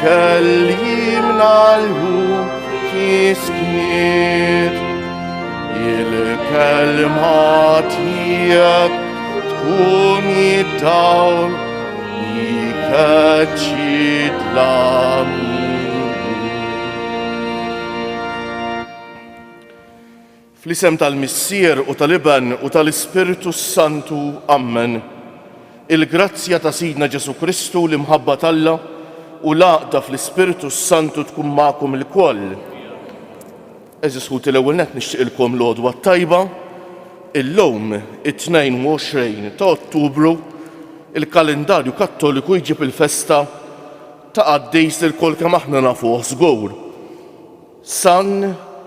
Kellimna llum fis-skiet. Il-kelma tiegħek tkun id-dawl ikeċċi dlam. Fl-isem tal-Missier u tal-Iben u tal-Ispirtu s-Santu. Ammen. Il-grazzja ta' Sidna Ġesù Kristu, l-imħabba t'Alla u l-għaqda fl-Ispirtu s-Santu tkun magħkom ilkoll. Għeżież ħuti l-ewwel nett nixtieqilkom l-għodwa t-tajba. Illum, it-22 ta' Ottubru, il-kalendarju Kattoliku jġib il-festa ta' qaddis li lkoll kemm aħna nafuh żgur. San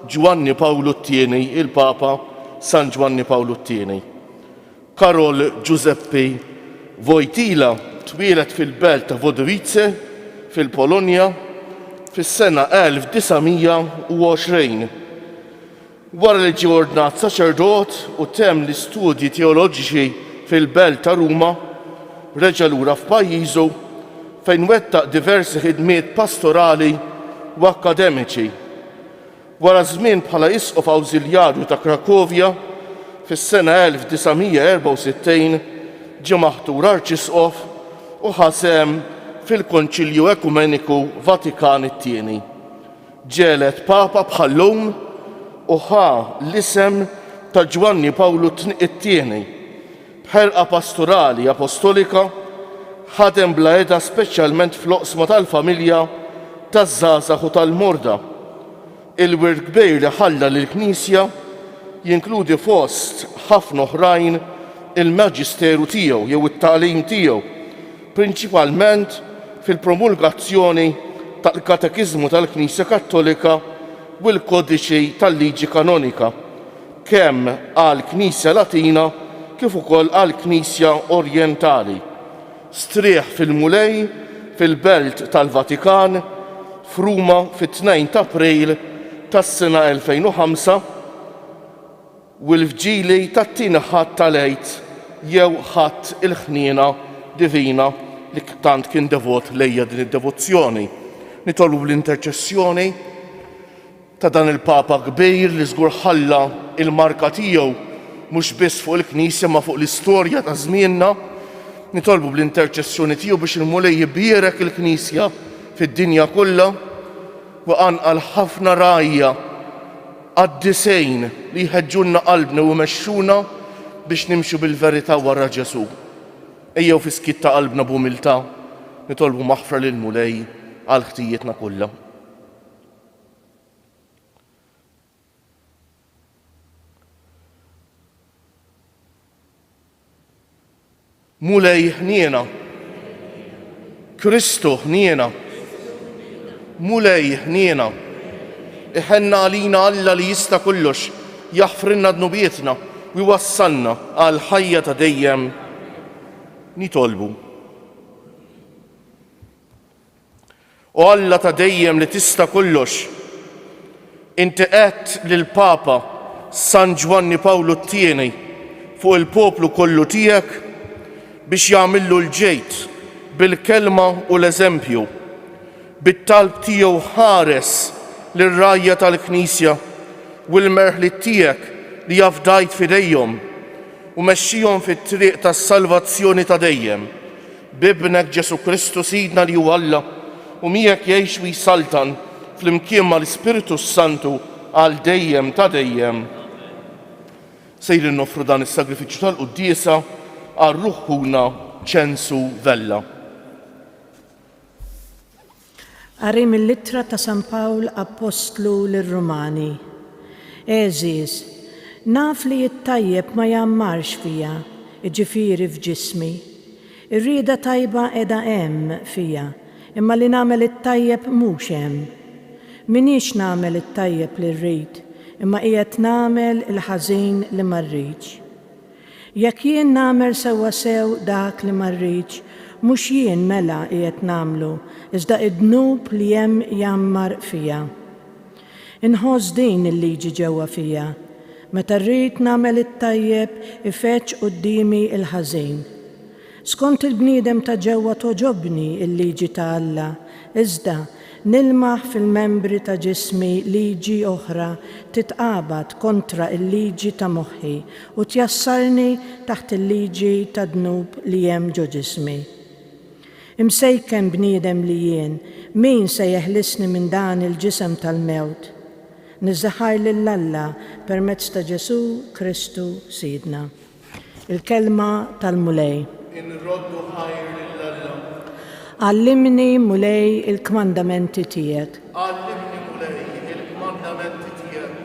Ġwanni Pawlu t-Tieni, il-Papa San Ġwanni Pawlu t-Tieni. Karol Ġużeppi Wojtyla twieled fil-belt ta' Wadowice, fil-Polonja, fis-sena 1920. Wara li ġie ordnat saċerdot u temm l-istudji teoloġiċi fil-belt ta' Ruma, reġa' lura f'pajjiżu fejn wettaq diversi ħidmiet pastorali u akkademiċi. Wara żmien bħala Isqof Awżiljarju ta' Krakovja, fis-sena 1964 ġie maħtur Arċisqof u ħa sehem fil-Konċilju Ekumeniku Vatikan it-Tieni. Ġie elett Papa bħal-lum u ħa l-isem ta' Ġwanni Pawlu t-Tieni. B'ħerqa pastorali apostolika, ħadem bla heda speċjalment fl-oqsma tal-familja, taż-żgħażagħ u tal-morda. Il-wirt kbir li ħalla lill-Knisja jinkludi fost ħafna oħrajn il-maġisteru tiegħu jew it-tagħlim tiegħu, prinċipalment fil-promulgazzjoni tal-Katekiżmu tal-Knisja Kattolika u l-Kodiċi tal-Liġi Kanonika, kemm għall-Knisja Latina kif ukoll għall-Knisja Orjentali. Strieħ fil-Mulej fil-Belt tal-Vatikan, f'Ruma fit-2 t'April tas-sena 2005, u l-Vġili tat-tieni Ħadd tal-Għid jew Ħadd il-Ħniena Divina li tant kien devot lejha din id-devozzjoni. Nitolbu bl-interċessjoni ta' dan il-Papa kbir li żgur ħalla l-marka tiegħu mhux biss fuq il-Knisja ma fuq l-istorja ta' żmienna. Nitolbu bl-interċessjoni tiegħu biex il-Mulej ibierek il-Knisja fid-dinja kollha u qanqal ħafna rgħajja qaddisejn li jħeġġulna qalbna u jmexxuna biex nimxu bil-verità wara Ġesù. Ejjew fis-skiet ta' qalbna b'umiltà nitolbu maħfra lill-Mulej għal ħtijietna kollha. Mulej ħniena. Kristu ħniena. Mulej ħniena. Iħenna għalina Alla li jista' kollox, jaħfrilna dnubietna u jwassalna għal ħajja ta' dejjem. Nitolbu. O Alla ta' dejjem li tista' kollox, inti għedt lill-Papa San Ġwanni Pawlu t-Tieni fuq il-poplu kollu tiegħek biex jagħmillu l-ġid bil-kelma u l-eżempju. Bit-talb tiegħu ħares lir-rgħajja tal-Knisja u l-merħliet tiegħek li afdajt f'idejhom u mexxihom fit-triq tas-salvazzjoni ta' dejjem. B'Ibnek Ġesù Kristu Sidna li hu Alla, u miegħek jgħix u jsaltan flimkien mal-Ispirtu s-Santu għal dejjem ta' dejjem. Sejrin noffru dan is-sagrifiċċju tal-quddiesa għal ruħ ħuna Ċensu Vella. Qari mill-Ittra ta' San Pawl Appostlu lir-Rumani. Għeżież, naf li t-tajjeb ma jgħammarx fija, jiġifieri f'ġismi. Ir-rieda tajba qiegħda hemm fija, imma li nagħmel it-tajjeb mhux hemm. M'iniex nagħmel it-tajjeb li rrid, imma qiegħed nagħmel il-ħażin li ma rridx. Jekk jien nagħmel sewwasew dak li ma rridx, mhux jien mela qiegħed nagħmlu, iżda d-dnub li hemm jgħammar fija. Inħoss din il-liġi ġewwa fija, meta rrid nagħmel it-tajjeb ifeġġ quddiemi l-ħażin. Skont il-bniedem ta' ġewwa togħġobni l-liġi ta' Alla, iżda nilmaħ fil-membri ta' ġismi liġi oħra titqabad kontra l-liġi ta' moħħi u tjassarni taħt il-liġi tad-dnub li hemm ġo ġismi. Imsejken bniedem li jien, min se jeħlisni minn dan il-ġisem tal-mewt? Niżżaħħar lil Alla permezz ta' Ġesù Kristu Sidna. Il-Kelma tal-Mulej. Inroddu ħajr lil Alla. Għallimni, Mulej, il-kmandamenti tiegħek. Għallimni, Mulej, il-kmandamenti tiegħek.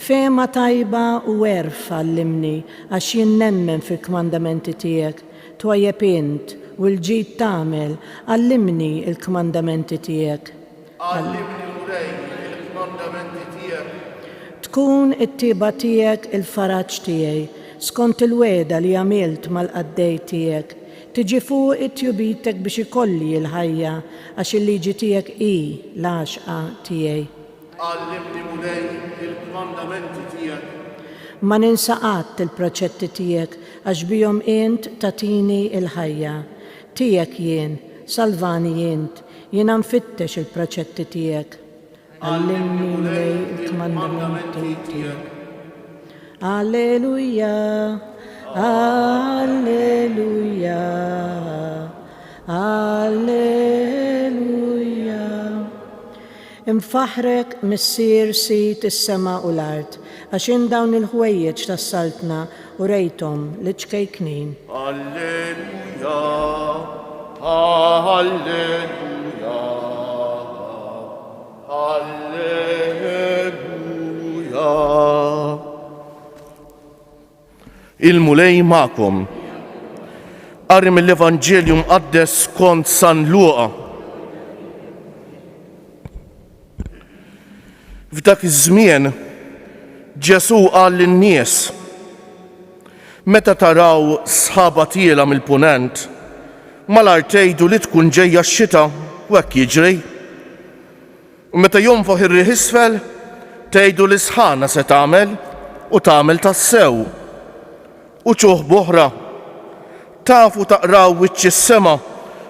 Fehma tajba u għerf għallimni, għax jien nemmen fil-kmandamenti tiegħek. Twajjeb int, u l-ġid tagħmel, għallimni l-kmandamenti tiegħek. Għallimni, Mulej, il-kmandamenti tiegħek. Tkun it-tjieba tiegħek il-faraġ tiegħi, skont il-wegħda li għamilt mal-qaddej tiegħek. Tiġi fuqi tjubitek biex ikolli l-ħajja, għax il-liġi tiegħek hi l-għaxqa tiegħi. Għallimni, Mulej, il-kmandamenti tiegħek. Ma ninsa qatt il-preċetti tiegħek, għax bihom int tagħtini l-ħajja. Tiegħek jien, salvani int, Jiena nfittex il-preċetti tiegħek. Għallimni, Mulej, il-kmandamenti tiegħek. Alleluja, alleluja, alleluja. Infaħħrek, Missier, Sid is-sema u l-art, għax int dawn il-ħwejjeġ tas-saltna urejthom liċ-ċkejknin. Alleluja, Alleluja, Alleluja. Il-Mulej magħkom. Qari mill-Evanġelju Mqaddes skont San Luqa. F'dak iż-żmien Ġesù qal lin-nies, Meta taraw sħaba tielgħa mill-punent, malajr tgħidu li tkun ġejja x-xita, u hekk jiġri. U meta jonfoħ ir-riħ isfel, tgħidu li sħana se tagħmel, u tagħmel tassew. Uċuħ b'oħra. Tafu taqraw wiċċ is-sema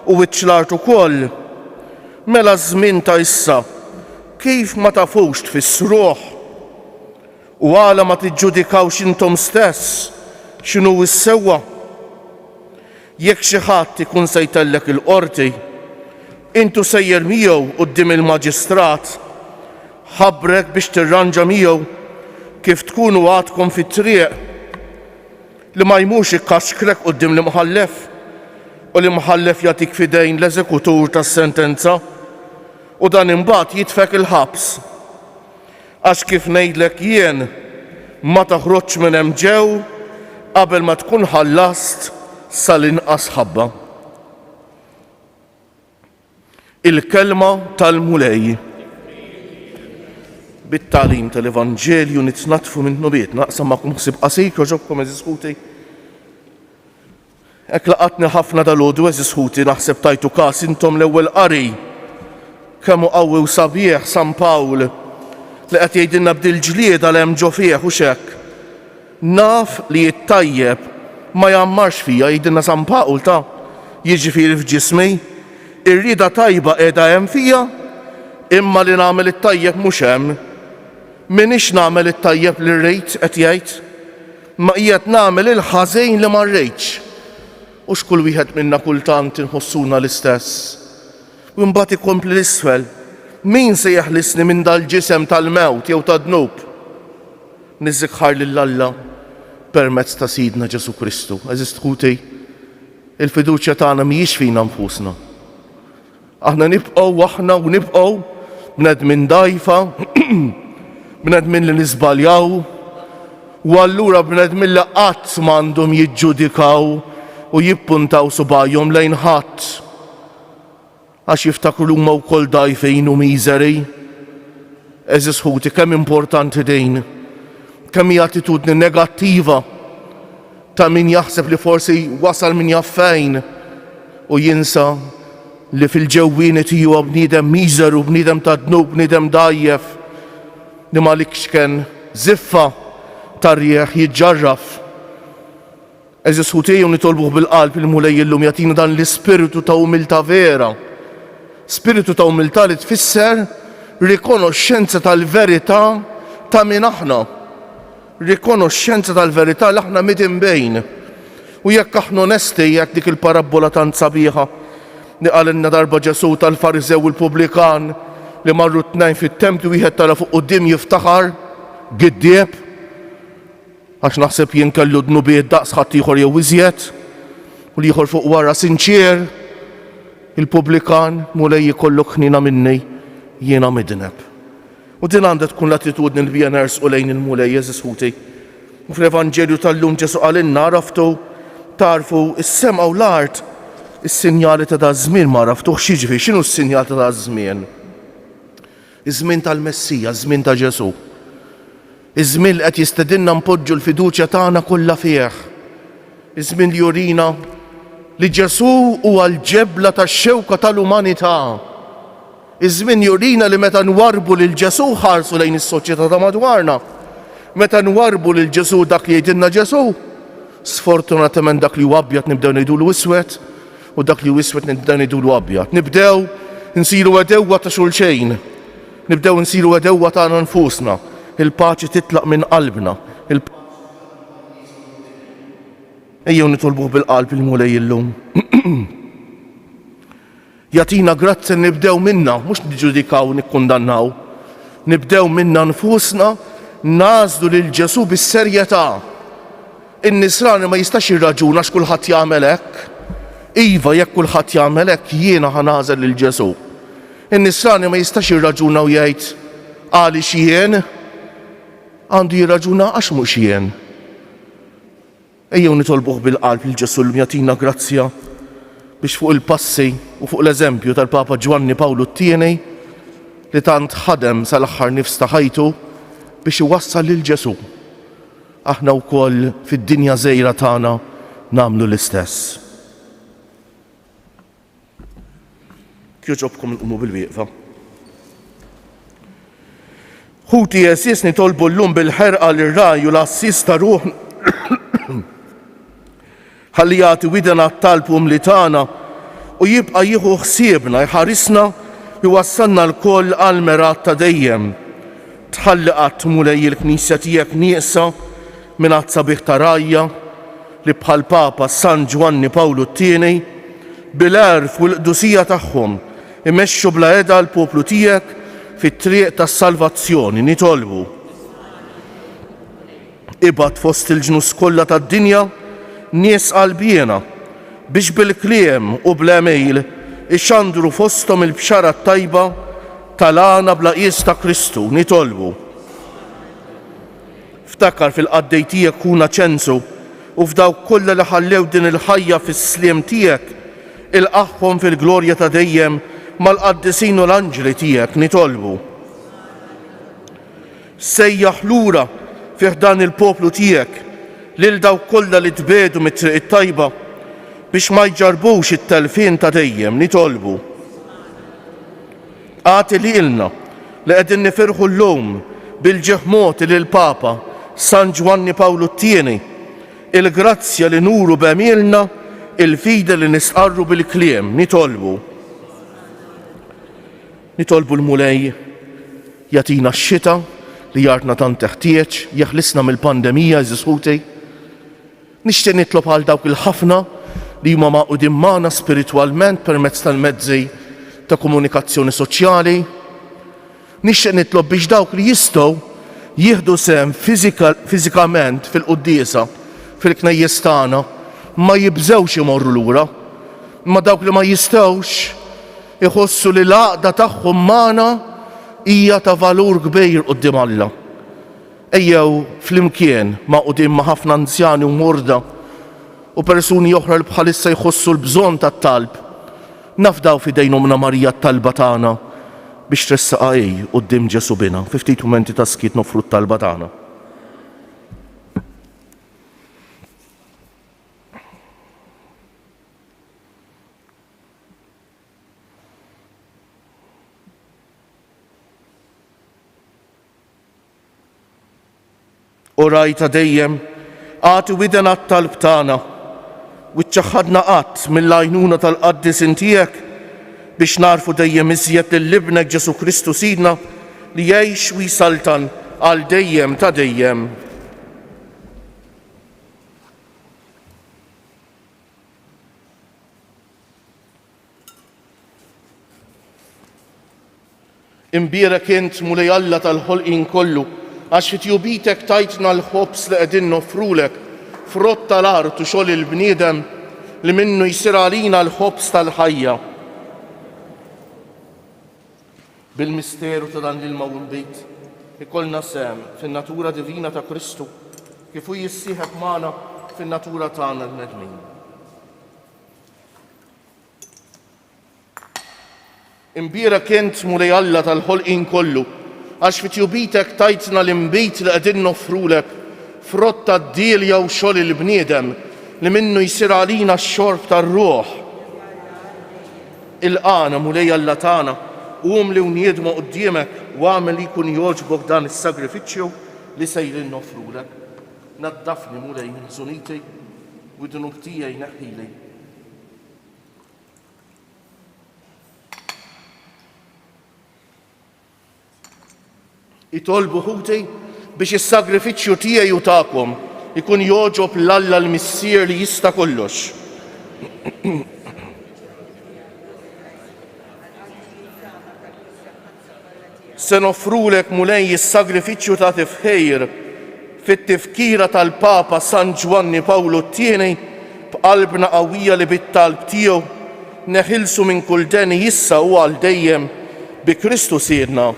u wiċċ l-art ukoll. Mela ż-żmien ta' issa kif ma tafux tfissruh? U għala ma tiġġudikawx intom stess x'inhu s-sewwa? Jekk xi ħadd ikun se jtellgħek il-qorti, int u sejjer miegħu quddiem il-maġistrat, ħabbrek biex tirranġa miegħu kif tkunu għadkom fit-triq, li ma jmurx ikaxkrek quddiem l-imħallef, u l-imħallef jagħtik f'idejn l-eżekutur tas-sentenza, u dan imbagħad jitfgħek il-ħabs. Għax kif ngħidlek jien, ma toħroġx minn hemm ġew qabel ma tkun ħallast sal-inqas ħabba. Il-kelma tal-Mulej. Bit-tagħlim tal-Evanġelju nitnaddfu minn dnubietna. Naqsam magħkom ħsieb qasir, jogħġobkom għeżież ħuti. Hekk laqatni ħafna dalgħodu għeżież ħuti naħseb tajtu każ intom l-ewwel qari. Kemm hu qawwi u sabiħ San Pawl li qed jgħidilna b'dil-ġlieda li hemm ġo fih hux hekk. Naf li t-tajjeb ma jgħammarx fija jgħidilna San Pawl ta' jiġifieri f'ġismi. Ir-rieda tajba qiegħda hemm fija imma li nagħmel it-tajjeb mhux hemm. M'iniex nagħmel it-tajjeb li rrid qed jgħid. Ma qiegħed nagħmel il-ħażin li ma rridx. Hux kull wieħed minna kultant inħossuna l-istess. U mbagħad ikompli 'l isfel, Min se jeħlisni minn dal-ġisem tal-mewt jew tad-dnub? Niżżikħar lil Alla permezz ta' Sidna Ġesù Kristu. Għeżież ħuti, il-fiduċja tagħna mhijiex fina nfusna. Aħna nibqgħu aħna u nibqgħu bnedmin dgħajfa, bnedmin li niżbaljaw, u allura bnedmin li qatt m'għandhom jiġġudikaw u jippuntaw subgħajhom lejn ħadd. Għax jiftakru li huma wkoll dgħajfin u miżeri. Għeżież ħuti, kemm importanti din! Kemm hija attitudni negattiva ta' min jaħseb li forsi wasal min jaf fejn u jinsa li fil-ġewwieni tiegħu bniedem miżeru, bniedem ta' dnub, bniedem dgħajjef li ma l-ikxken żiffa tar-riħ jiġġarraf. Għeżież ħuti, ejjew nitolbuh bil-qalb il-Mulej illum jagħtina dan l-ispirtu ta' umiltà vera. Spiritu ta' umiltà li tfisser rikonoxxenza tal-verità ta' min aħna. Rikonoxxenza tal-verità li aħna midinbejn. U jekk aħna onesti, jekk dik il-parabbola tant sabiħa li qalilna darba Ġesù tal-Fariżew u l-pubblikan li marru t-tnejn fit-tempju wieħed tara fuq quddiem jiftaħar giddieb Għax naħseb jien kellu dnubiet daqs ħaddieħor jew iżjed, u l-ieħor fuq wara sinċier, il-pubblikan, Mulej ikollok ħniena minni, jiena midneb. U din għandha tkun l-attitudni li biha nersqu lejn il-Mulej, għeżież ħuti. U fl-Evanġelju tal-lum Ġesù qalilna, għaraftu tagħrfu s-sema u l-art, is-sinjali ta' daż-żmien ma għaraftuhx. Jiġifieri x'inhu s-sinjal ta' daż-żmien? Iż-żmien tal-Messija, iż-żmien ta' Ġesù. Iż-żmien li qed jistedinna npoġġu l-fiduċja tagħna kollha fih. Iż-żmien li jurina li Ġesù huwa l-ġebla tax-xewka tal-umanità. Iż-żmien jurina li meta nwarrbu lil Ġesù ħarsu lejn is-soċjetà ta' madwarna. Meta nwarrbu lil Ġesù dak li jgħidilna Ġesù, sfortunatament dak li huwa abjad nibdew ngħidulu iswed, U dak li hu iswed nibdew ngħidulu abjad. Nibdew insiru għedewwa ta' xulxejn. Nibdew insiru għedewwa tagħna nfusna. Il-paċi titlaq minn qalbna. Ejjew nitolbuh bil-qalb il-Mulej illum. Jagħtina grazzja li nibdew minna, mhux niġġudikaw u nikkundannaw. Nibdew minna nfusna nagħżlu lil Ġesù bis-serjetà. In-nisrani ma jistax jirraġuna għax kulħadd jagħmel hekk. Iva, jekk kulħadd jagħmel hekk, jiena ħa nagħżel lil Ġesù. In-nisrani ma jistax jirraġuna u jgħid għaliex jien, għandu jirraġuna għax mhux jien. Ejjew nitolbuh bil-qalb lil Ġesù llum jagħtina grazzja biex fuq il-passi u fuq l-eżempju tal-Papa Ġwanni Pawlu t-Tieni li tant ħadem sal-aħħar nifs ta' ħajtu biex iwassal lil Ġesù, aħna wkoll fid-dinja żgħira tagħna nagħmlu l-istess. Jogħġobkom nqumu bil-wieqfa. Ħuti għeżież nitolbu llum bil-ħerqa lir-ragħaj u l-għassies ta' ruħna ħalli jagħti widen għat-talb umli tagħna u jibqa' jieħu ħsiebna, jħarisna, jwassalna lkoll għall-mergħat ta' dejjem. Tħalli qatt, Mulej, il-Knisja tiegħek nieqsa minn għadd sabiħ ta' rgħajja li bħall-Papa San Ġwanni Pawlu t-Tieni, bil-għerf u l-qdusija tagħhom imexxu bla heda l-poplu tiegħek fit-triq tas-salvazzjoni. Nitolbu. Ibgħat fost il-ġnus kollha tad-dinja nies qalbiena biex bil-kliem u bl-għemil ixandru fosthom il-bxara t-tajba tal-għana bla qies ta' Kristu. Nitolbu. Ftakar fil-qaddej tiegħek ħuna Ċensu u f'dawk kollha li ħallew din il-ħajja fis-sliem tiegħek, ilqagħhom fil-glorja ta' dejjem mal-qaddisin u l-anġli tiegħek, nitolbu. Sejjaħ lura fi ħdan il-poplu tiegħek lil dawk kollha li tbiegħdu mit-triq it-tajba biex ma jġarrbux it-telfien ta' dejjem, nitolbu. Agħti lilna li qegħdin nifirħu llum bil-ġieħ mogħti lill-Papa San Ġwanni Pawlu t-Tieni, il-grazzja li nuru b'għemilna il-fidi li nistqarru bil-kliem. Nitolbu. Nitolbu l-Mulej jagħtina x-xita li artna tant teħtieġ, jeħlisna mill-pandemija, għeżież ħuti. Nixtieq nitlob għal dawk il-ħafna li huma magħqudin magħna spiritwalment permezz tal-mezzi ta' komunikazzjoni soċjali. Nixtieq nitlob biex dawk li jistgħu jieħdu sehem fiżikament fil-quddiesa fil-knejjes tagħna ma jibżgħux imorru lura, imma dawk li ma jistgħux iħossu li l-għaqda tagħhom magħna hija ta' valur kbir quddiem Alla. Ejjew flimkien, magħqudin ma' ħafna anzjani u morda u persuni oħra li bħalissa jħossu l-bżonn tat-talb, nafdaw f'idejn Ommna Marija t-talba tagħna biex tressaqha hi quddiem Ġesù Binha. Fi ftit mumenti ta' skiet noffru t-talba tagħna. O Ragħaj ta' dejjem, agħti widen għat-talb tagħna. u ċċaħħadna qatt mill-għajnuna tal-qaddisin tiegħek biex nagħrfu dejjem iżjed lil Ibnek Ġesù Kristu Sidna li jgħix u jsaltan għal dejjem ta' dejjem. Imbierek int, Mulej Alla tal-ħolqien kollu, għax fi tjubitek tajtna l-ħobż li qegħdin noffrulek, frott tal-art u xogħol il-bniedem, li minnu jsir għalina l-ħobż tal-ħajja. Bil-misteru ta' dan l-ilma u nbid, ikollna sehem fin-natura divina ta' Kristu, kif hu jissieħeb magħna fin-natura tagħna l-bnedmin. Imbierek int, Mulej Alla tal-ħolqien kollu, għax fi tjubitek tajtna l-inbid li qegħdin noffrulek, frott tad-dielja u xogħol il-bniedem, li minnu jsir għalina x-xorb tar-ruħ. Ilqagħna, Mulej Alla tagħna, umli u niedma quddiemek u agħmel li jkun jogħġbok dan is-sagrifiċċju li sejrin noffrulek. Naddafni, Mulej, minn ħżuniti, u d-dnub tiegħi neħħili. Itolbu ħuti biex is-sagrifiċċju tiegħi u tagħkom ikun jogħġob 'l Alla l-Missier li jista' kollox. Se noffrulek, Mulej, is-sagrifiċċju ta' tifħir fit-tifkira tal-Papa San Ġwanni Pawlu t-Tieni b'qalbna qawwija li bit-talb tiegħu neħilsu minn kull deni issa u għal dejjem bi Kristu Sidna.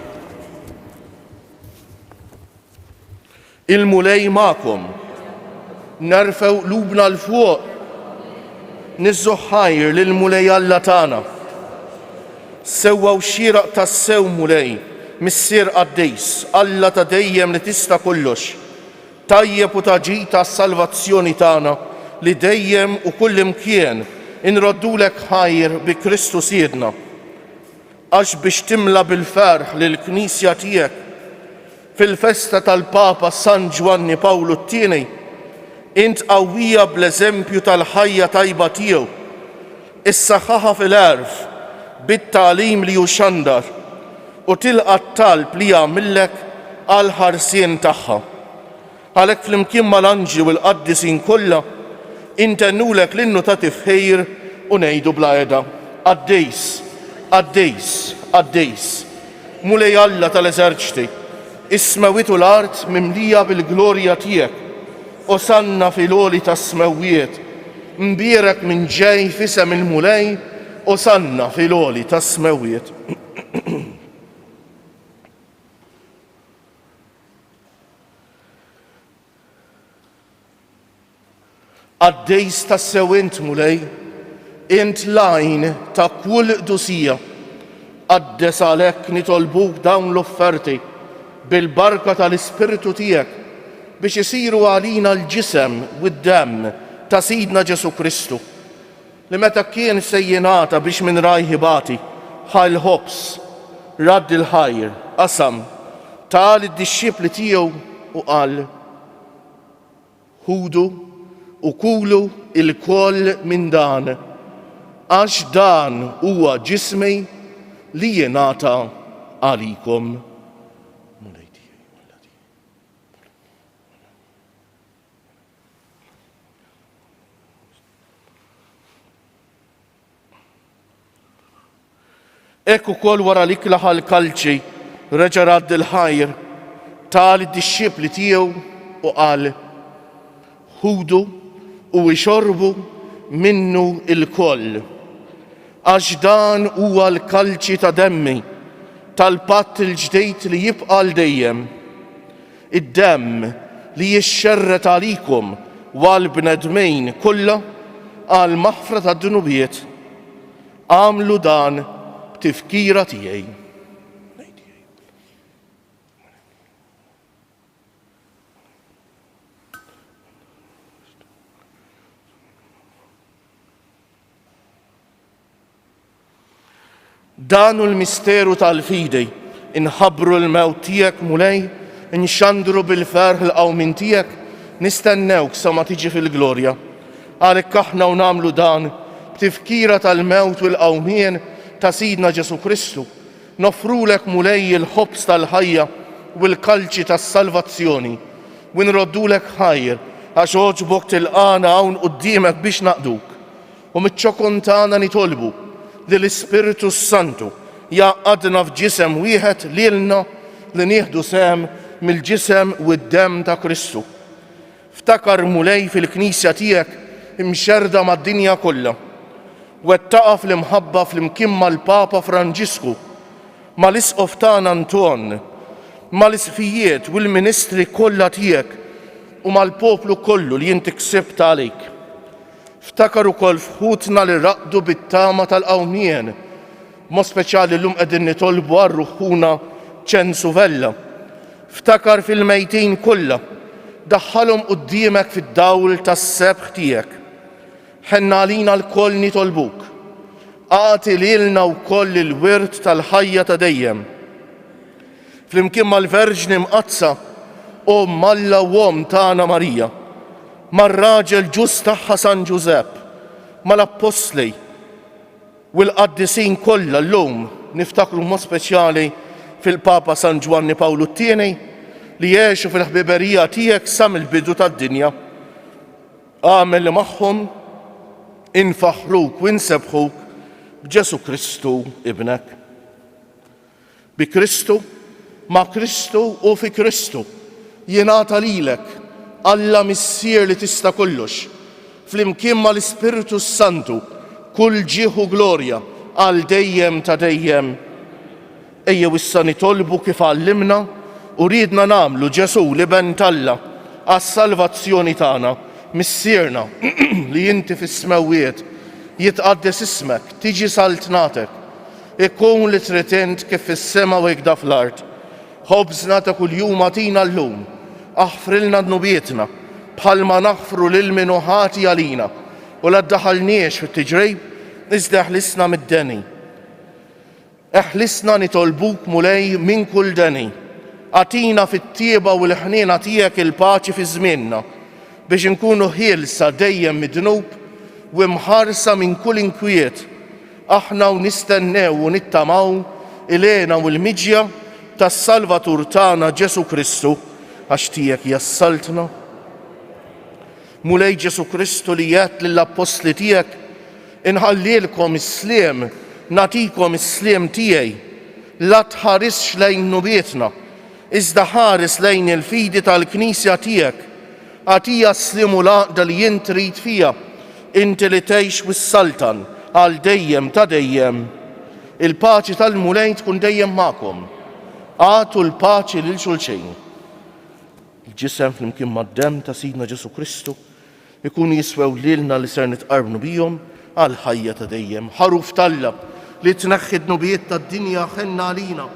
Il-Mulej magħkom. Nerfgħu qlubna 'l fuq. Niżżu ħajr lill-Mulej Alla tagħna. Sewwa u xieraq tassew, Mulej, Missier qaddis, Alla ta' dejjem li tista' kollox, tajjeb u ta' ġid għas-salvazzjoni tagħna li dejjem u kullimkien inroddulek ħajr bi Kristu Sidna. Għax biex timla bil-ferħ lill-Knisja tiegħek fil-festa tal-Papa San Ġwanni Pawlu t-Tieni, int qawwija bl-eżempju tal-ħajja tajba tiegħu, issaħħaħha fil-għerf bit-tagħlim li hu xandar u tilqa' t-talb li jagħmillek għall-ħarsien tagħha. Għalhekk flimkien mal-anġli u l-qaddisin kollha, intennulek l-innu ta' tifħir u ngħidu bla heda, Qaddis, qaddis, qaddis, Mulej Alla tal-eżerċti, is-smewwiet u l-art mimlija bil-glorja tiegħek. Osanna fil-għoli tas-smewwiet. Mbierek min ġej f'isem il-Mulej, Osanna fil-għoli tas-smewwiet. Qaddis tassew int, Mulej, int l-għajn ta' kull qdusija. Qaddes għalhekk nitolbuk dawn l-offerti bil-barka tal-Ispirtu tiegħek biex isiru għalina l-ġisem u d-demm ta' Sidna Ġesù Kristu. Li meta kien se jingħata biex minn rajh ibati, ħa l-ħobż, radd il-ħajr, qasam, ta lid-dixxipli tiegħu u qal, Ħudu u kulu lkoll minn dan, għax dan huwa ġismi li jingħata għalikom. Mulej tiegħi u Alla tiegħi. Hekk ukoll wara l-ikla ħa l-kalċi, reġa' radd il-ħajr, ta lid-dixxipli tiegħu u qal, Ħudu u ixorbu minnu lkoll, għax dan huwa l-kalċi ta' demmi, tal-patt il-ġdid li jibqa' għal dejjem. Id-demm li jixxerred għalikom u għall-bnedmin kollha għall-maħfra tad-dnubiet. Agħmlu dan b'tifkira tiegħi. Dan hu l-misteru tal-fidi, inħabbru l-mewt tiegħek, Mulej, inxandru bil-ferħ l-qawmien tiegħek, nistennewk sa ma tiġi fil-glorja. Għalhekk aħna u nagħmlu dan b'tifkira tal-mewt u l-qawmien ta' Sidna Ġesù Kristu, noffrulek Mulej il-ħobż tal-ħajja u l-kalċi tas-salvazzjoni, u nroddulek ħajr għax għoġbok tilqagħna hawn quddiemek biex naqduk. U miċ-ċokon tagħna nitolbu li l-Ispirtu s-Santu jgħaqqadna f'ġisem wieħed lilna li nieħdu sehem mill-ġisem u d-demm ta' Kristu. Ftakar, Mulej, fil-Knisja tiegħek imxerrda mad-dinja kollha. Wettaqha fl-imħabba flimkien mal-Papa Franġisku, mal-Isqof tagħna Anton, mal-Isqfijiet u l-ministri kollha tiegħek u mal-poplu kollu li inti ksibt għalik. Ftakar ukoll f'ħutna li raqdu bit-tama tal-qawmien. B'mod speċjali llum qegħdin nitolbu għal ruħ ħuna Ċensu Vella. Ftakar fil-mejtin kollha, daħħalhom quddiemek fid-dawl tas-sebħ tiegħek. Ħenn għalina lkoll nitolbuk. Agħti lilna wkoll il-wirt tal-ħajja ta' dejjem. Flimkien mal-Verġni Mqaddsa, Omm Alla u Omm tagħna Marija, mar-raġel ġust tagħha San Ġużepp, mal-Appostli, U l-qaddisin kollha llum niftakru b'mod speċjali fil-Papa San Ġwanni Pawlu t-Tieni li għexu fil-ħbiberija tiegħek sa mill-bidu tad-dinja. Agħmel li magħhom infaħħruk u nsebbħuk b'Ġesù Kristu Ibnek. Bi Kristu, ma' Kristu u fi Kristu, jingħata lilek, Alla Missier li tista' kollox, flimkien mal-Ispirtu s-Santu, kull ġieħ u glorja għal dejjem ta' dejjem. Ejjew issa nitolbu kif għallimna u riedna nagħmlu Ġesù l-Iben t'Alla għas-salvazzjoni tagħna. Missierna li inti fis-smewwiet, jitqaddes ismek, tiġi saltnatek. Ikun li trid int kif fis-sema u hekda fl-art. Ħobżna ta' kuljum agħtina llum. Aħfrilna dnubietna, bħalma naħfru lil min hu ħati għalina, u la ddaħħalniex fit-tiġrib, iżda eħlisna mid-deni. Eħlisna nitolbuk, Mulej, minn kull deni. Agħtina fit-tjieba u l-ħniena tiegħek il-paċi fi żmienna, biex inkunu ħielsa dejjem mid-dnub u mħarsa minn kull inkwiet, aħna u nistennew u nittamaw il-hena u l-miġja tas-Salvatur tagħna Ġesù Kristu, għax tiegħek hija s-saltna. Mulej Ġesù Kristu li għedt lill-appostli tiegħek, Inħallielkom is-sliem, nagħtikom is-sliem tiegħi. La tħarisx lejn dnubietna, iżda ħares lejn il-fidi tal-Knisja tiegħek. Agħtiha s-sliem u l-għaqda li int trid fiha, inti li tgħix u ssaltan għal dejjem ta' dejjem. Il-paċi tal-Mulej tkun dejjem magħkom. Agħtu l-paċi lil xulxin. Il-ġisem flimkien mad-demm ta' Sidna Ġesù Kristu ikunu jiswew lilna li ser nitqarbnu bihom għall-ħajja ta' dejjem. Ħaruf t'Alla li tneħħi d-dnubiet tad-dinja ħenna għalina.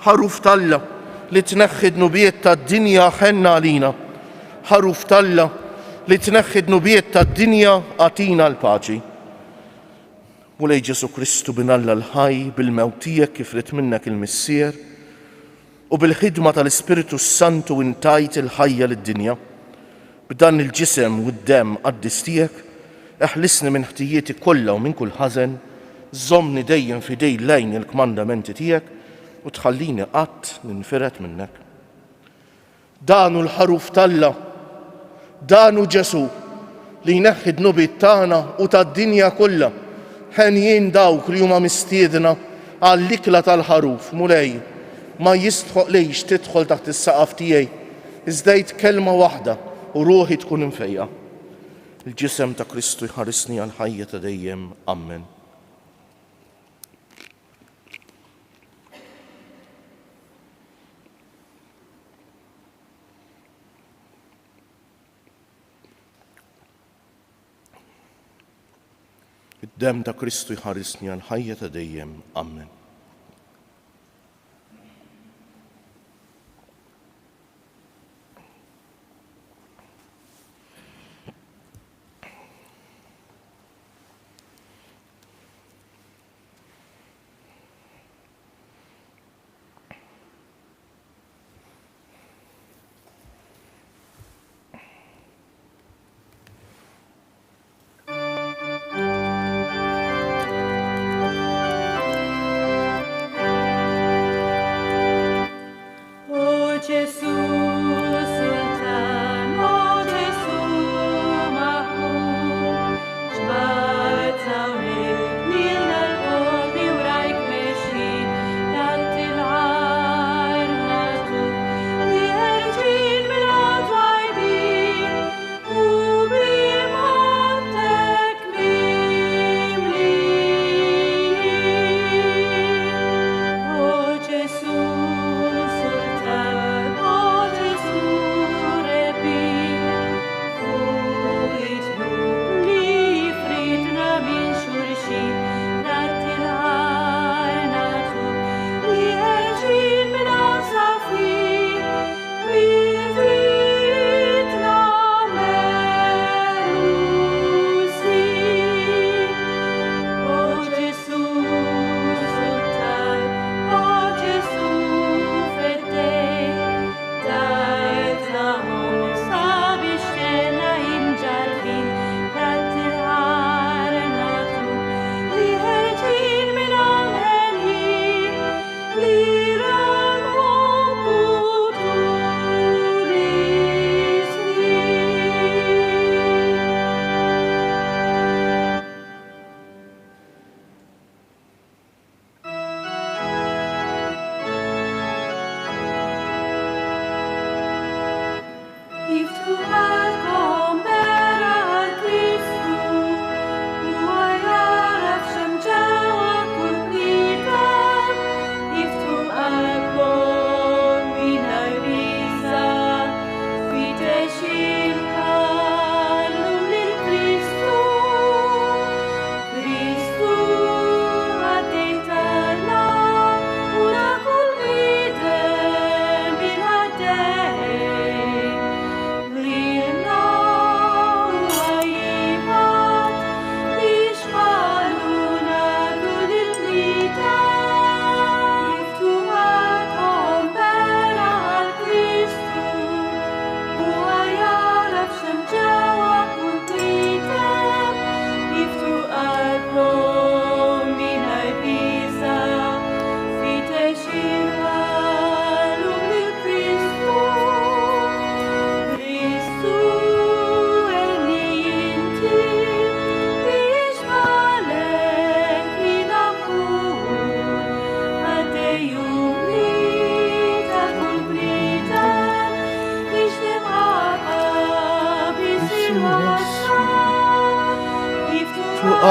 Ħaruf t'Alla li tneħħi d-dnubiet tad-dinja ħenna għalina. Ħaruf t'Alla li tneħħi d-dnubiet tad-dinja agħtina l-paċi. Mulej Ġesù Kristu bin Alla l-ħaj bil-mewt tiegħek kif ried minnek il-Missier, U bil-ħidma tal-Ispirtu s-Santu intajt il-ħajja lid-dinja. B'dan il-ġisem u d-demm qaddis tiegħek, eħlisni minn ħtijieti kollha u minn kull ħażen, żommni dejjem fidil lejn il-kmandamenti tiegħek u tħallini qatt ninfired minnek. Dan hu l-Ħaruf t'Alla. Dan hu Ġesù, li jneħħi d-dnubiet tagħna u tad-dinja kollha. Henjin dawk li huma mistiedna għall-ikla tal-Ħaruf. Mulej, ma jistħoqlix tidħol taħt is-saqaf tiegħi, iżda għid kelma waħda u ruħi tkun imfejqa. Il-ġisem ta' Kristu jħarisni għall-ħajja ta' dejjem. Ammen. Id-demm ta' Kristu jħarisni għal ħajja ta' dejjem. Amen.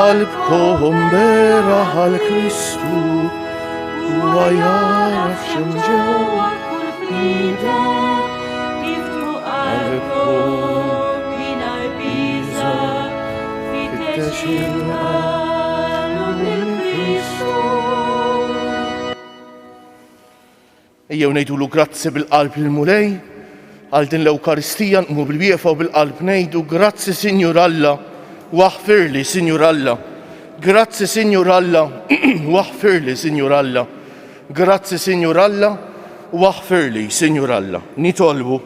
Qalbkom beraħ għal Kristu, huwa jagħraf x'hemm ġewwa kull bniedem, iftħu qalbkom mingħajr biża', fittex il-qalb lil Kristu. Ejjew ngħidulu grazzi bil-qalb lill-Mulej għal din l-Ewkaristija, nqumu bil-wieqfa u bil-qalb ngħidu grazzi Sinjur Alla, waħfirli Sinjur Alla. Grazzi Sinjur Alla, waħfirli Sinjur Alla. Grazzi Sinjur Alla, waħfirli Sinjur Alla. Nitolbu.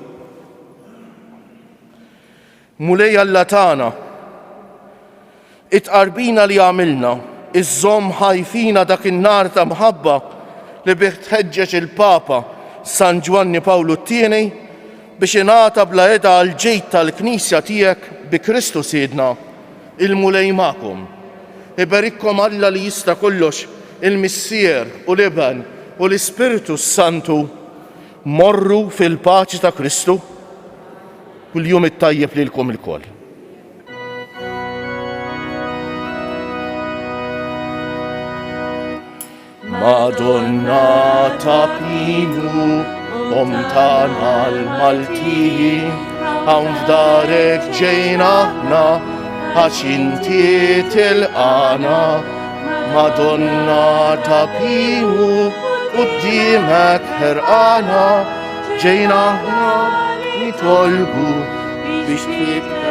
Mulej Alla tagħna, it-tqarbina li għamilna iżżomm ħaj fina dak in-nar ta' mħabba li bih tħeġġeġ il-Papa San Ġwanni Pawlu t-Tieni biex ingħata bla heda għall-ġid tal-Knisja tiegħek bi Kristu Sidna. Il-Mulej magħkom. Iberikkom Alla li jista' kollox, il-Missier u l-Iben u l-Ispirtu s-Santu. Morru fil-paċi ta' Kristu. U l-jum it-tajjeb lilkom ilkoll. Madonna ta' Pinu, om tagħna l-Maltin, hawn f'darek ġejna aħna għax inti tilqana. Madonna ta' Pinu, quddiemek ħerqana, Ġejna aħna nitolbu biex tfittex.